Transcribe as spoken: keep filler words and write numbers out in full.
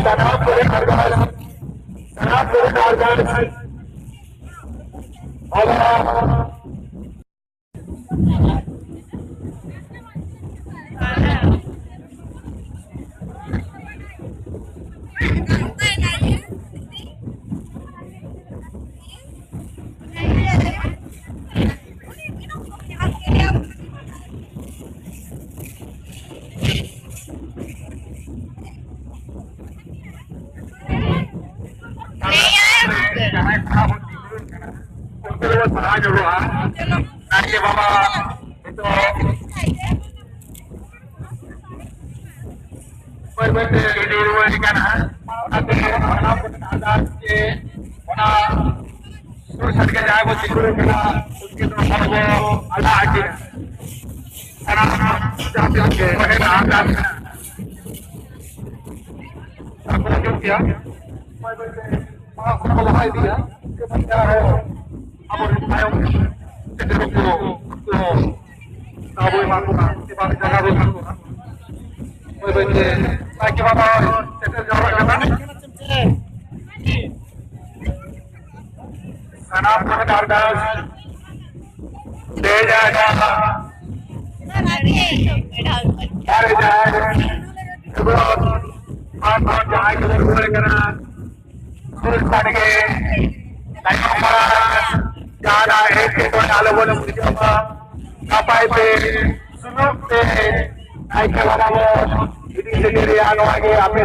ᱥᱟᱱᱟᱢ ᱠᱚᱨᱮ ᱟᱨᱫᱟᱥ, ᱥᱟᱱᱟᱢ ᱠᱚᱨᱮ ᱟᱨᱫᱟᱥ᱾ ᱟᱵᱚ ᱡᱟᱦᱟᱸᱭ ᱠᱚᱲᱟ ᱵᱚᱱ ᱛᱤᱸᱜᱩ ᱟᱠᱟᱱᱟ, ᱩᱱᱠᱩ ᱫᱚᱵᱚᱱ ᱥᱟᱦᱟ ᱧᱚᱜᱚᱜᱼᱟ᱾ ᱱᱟᱭᱠᱮ ᱵᱟᱵᱟ ᱱᱤᱛᱚᱜ ᱵᱟᱹᱭ ᱵᱟᱹᱭ ᱛᱮ ᱤᱫᱤ ᱨᱩᱣᱟᱹᱲ ᱠᱟᱱᱟ᱾ ᱚᱱᱟᱛᱮ ᱥᱟᱱᱟᱢ ᱠᱚᱴᱷᱮᱱ ᱟᱨᱫᱟᱥ ᱡᱮ ᱚᱱᱟ ᱥᱩᱨ ᱥᱮᱫ ᱨᱮ ᱡᱟᱦᱟᱸᱭ ᱠᱚ ᱛᱤᱸᱜᱩ ᱠᱟᱱᱟ, ᱩᱱᱠᱤᱱ ᱫᱚ ᱦᱚᱲ ᱠᱚ ᱟᱞᱟ ᱟᱹᱠᱤᱱᱟ᱾ ᱥᱟᱱᱟᱢ ᱡᱟᱦᱟᱸ ᱛᱤᱱᱟᱹᱜ ᱜᱮ ᱚᱸᱰᱮ ᱟᱨᱫᱟᱥ ᱢᱮᱱᱟᱜᱼᱟ᱾ ᱟᱨ ᱠᱚ ᱟᱸᱡᱚᱢ ᱜᱮᱭᱟ᱾ ᱵᱟᱹᱭ ᱵᱟᱹᱭ ᱛᱮ ᱢᱟᱲᱟᱝ ᱥᱮᱫ ᱠᱚ ᱞᱟᱦᱟ ᱤᱫᱤᱜᱼᱟ᱾ ᱡᱮᱢᱚᱱ ᱟᱨᱦᱚᱸ ᱟᱵᱚᱨᱮᱱ ᱛᱟᱭᱚᱢ ᱥᱮᱴᱮᱨᱚᱜ ᱠᱚ, ᱠᱚ ᱟᱵᱚ ᱮᱢᱟ ᱠᱚᱣᱟ, ᱥᱮ ᱵᱟᱝ ᱡᱟᱭᱜᱟ ᱵᱚ ᱮᱢᱟ ᱠᱚᱣᱟ᱾ ᱵᱟᱹᱭ ᱵᱟᱹᱭ ᱛᱮ ᱱᱟᱭᱠᱮ ᱵᱟᱵᱟ ᱥᱮᱴᱮᱨ ᱡᱟᱣᱨᱟᱜ ᱠᱟᱱᱟ᱾ ᱥᱟᱱᱟᱢ ᱠᱚ ᱟᱨᱫᱟᱥ, ᱡᱮ ᱡᱟᱦᱟᱸ ᱡᱟᱦᱟᱸ ᱟᱨ ᱡᱟᱦᱟᱸ ᱡᱟᱦᱟᱸᱭ ᱠᱚ ᱨᱩᱣᱟᱹᱲ ᱠᱟᱱᱟ, ᱥᱩᱨ ᱥᱟᱰᱜᱮ ᱛᱟᱭᱚᱢ ᱢᱟᱲᱟᱝ ᱡᱟᱦᱟᱱᱟᱜ ᱮᱴᱠᱮᱴᱚᱬᱮ ᱟᱞᱚ ᱵᱚᱱ ᱵᱩᱡᱷᱟᱹᱣ ᱢᱟ, ᱱᱟᱯᱟᱭ ᱛᱮ ᱥᱩᱞᱩᱠ ᱛᱮ ᱱᱟᱭᱠᱮ ᱵᱟᱵᱟ ᱵᱚᱱ ᱤᱫᱤ ᱥᱮᱴᱮᱨᱮᱭᱟ᱾ ᱱᱚᱣᱟ ᱜᱮ ᱟᱯᱮ